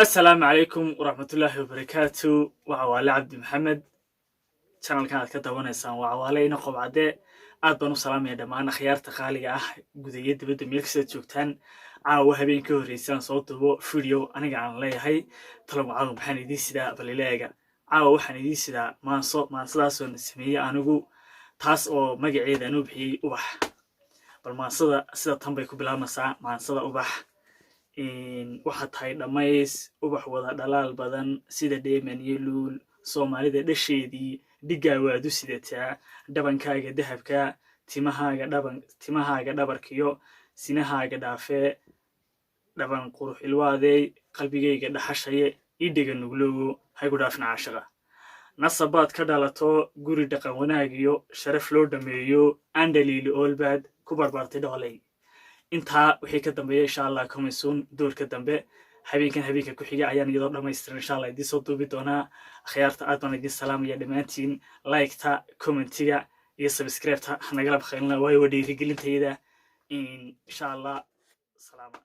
Asalaamu calaykum waraxmatullaahi wabarakaatu. Waa Cawaale Cabdi Maxamed. Channelkan aad ka dawanaysaan waa Cawaale Ina Qobcadde. Aad baan u salaamaya dhammaan akhyaarta qaaliga ah, gudayo dibadda, meel kastaad joogtaan. Caawa habeen ka horreysaan soo duubo video aniga aan leeyahay talow caawa maxaan idiin sidaa? Balileega caawa waxaan idiin sidaa maanso, maansadaasoo sameeyey anigu, taas oo magaceeda anuu bixiyey Ubax. Bal maansada sida tan bay ku bilaabmaysaa. Maansada Ubax. Waxaad tahay dhammays ubax wada dhalaal badan, sida dheeman iyo luul. Soomaalida dhasheedii dhiggaa waad u sidataa. Dhabankaaga dahabka, timahaaga dhaban, timahaaga dhabarkiyo sinahaaga dhaafee, dhaban qurux ilwaadey, qalbigayga dhaxashaye, ii dhega nuglowo, haygu dhaafin caashiqa. Nasabaad ka dhalato, guri dhaqan wanaag iyo sharaf loo dhameeyo, andhaliili oolbaad ku barbaartay dhooley. Intaa wixii ka dambeeya, insha Allah, coming soon, doorka dambe, habeenkan habeenka ku xiga ayaan iyadoo dhammaystiran, insha Allah, idiin soo duubi doonaa. Akhyaarta, aad baan idiin salaamaya dhammaantiin. Liketa, commentiga iyo subscribeta hanagala bakhaylina, waayo waa dhiirigelintayda, insha Allah. Salaama.